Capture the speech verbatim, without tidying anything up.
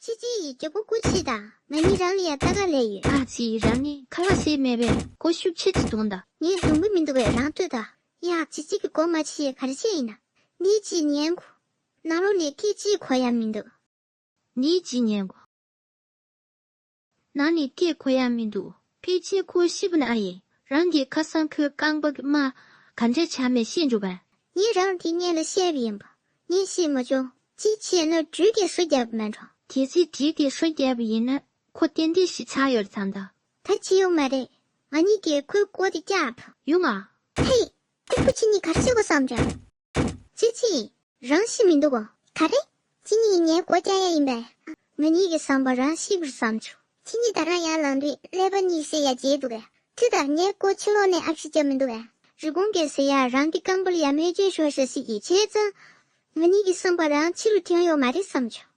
ཅི་ཅི་ཡིས་རྒྱལ་པོ་སྐུ་མཁྱེན་དང་། ང་གཉིས་རང་ལ་ཡ་ལྟ་ག་སླེབས་ཡོད། ཨ་ཙི། རང་ནི་ཁ་ལག་བཟས་མེད་པས་མགོ་ཤུགས་ཆེ་ཙི་གཏོང་དང་། ངས་ལུང་པ་མི་འདུག་པས་རང་ལྟོས་དང་། ཡ། ཅི་ཅི་གིས་མགོ་མ་ཕྱེ་ག་རེ་བྱས་ཡིན་ན། ནི་ཅི་ཉན་གོ། ནང་ལོགས་ནས་སྐད་ཅི་གོ་ཡ་མི་འདུག་ནི་ཅི་ཉན་གོ། ནང་ནས་སྐད་གོ་ཡ་མི་འདུག་ཕལ་ཆེར་ཁོ་ཤི་བ་ན་ཨ་ཡིན། རང་གི་ཁ་སང་ཁོའི་རྐང་པ་དམར་ག་འདྲ་ཆགས་མེད་ཤེས་འགྲོ་བས། ངས་རང་དེ་སྔོན་ལ་བཤད་པ་ཡིན་པ། ངས་ཤེས་མ་བྱུང་། ཅི་བྱས་ན་སྦྲུལ་གྱིས་སོ་བརྒྱབ་མེད་འགྲོ། གལ་སྲིད་སྦྲུལ་གྱིས་སོ་བརྒྱབ་པ་ཡིན་ན་ཁོ་ཏན་ཏན་ཤི་ཚར་ཡོད་རེད་བསམ་དང་། ད་ཅི་ཡོང་མ་རེད། ང་གཉིས་ཀྱིས་ཁོའི་མགོ་དེ་བཀྱག་ཡོང་ང་། ཧེ། ཏི་ཕུ་ཁྱེད་གཉིས་ག་རེ་བྱེད་དགོས་བསམ་བྱུང་། ཅི་ཅི། རང་ཤི་མི་འདུག་གོ། ག་རེ། ཁྱེད་གཉིས་ངའི་མགོ་བཀྱག་ཡ་ཡིན་པས། ང་གཉིས་ཀྱི་བསམ་པ་རང་ཤི་བར་བསམ་བྱུང་། ཁྱེད་གཉིས་ད་རང་ཡར་ལངས་དུས་ཀླད་པ་གཉིས་བསྲེགས་ཡ་བརྗེད་འདུག་གས། དེ་ལྟར་ངའི་མགོ་ཕྱི་ལོགས་ནས་ཨ་ཕྱི་བརྒྱབ་མི་འདུག་གས། རི་ཀོན་གྱིས་ཟེར་ཡ་རང་གི་རྐང་པར་ཡ་རྨས་སྐྱོན་ཤོར་ཤག་ཟེར་གྱི་བྱས་ཙང་། ང་གཉིས་ཀྱི་བསམ་པ་རང་ཕྱི་རུ་འཐེན་ཡོད་མ་རེད་བསམ་བྱུང་།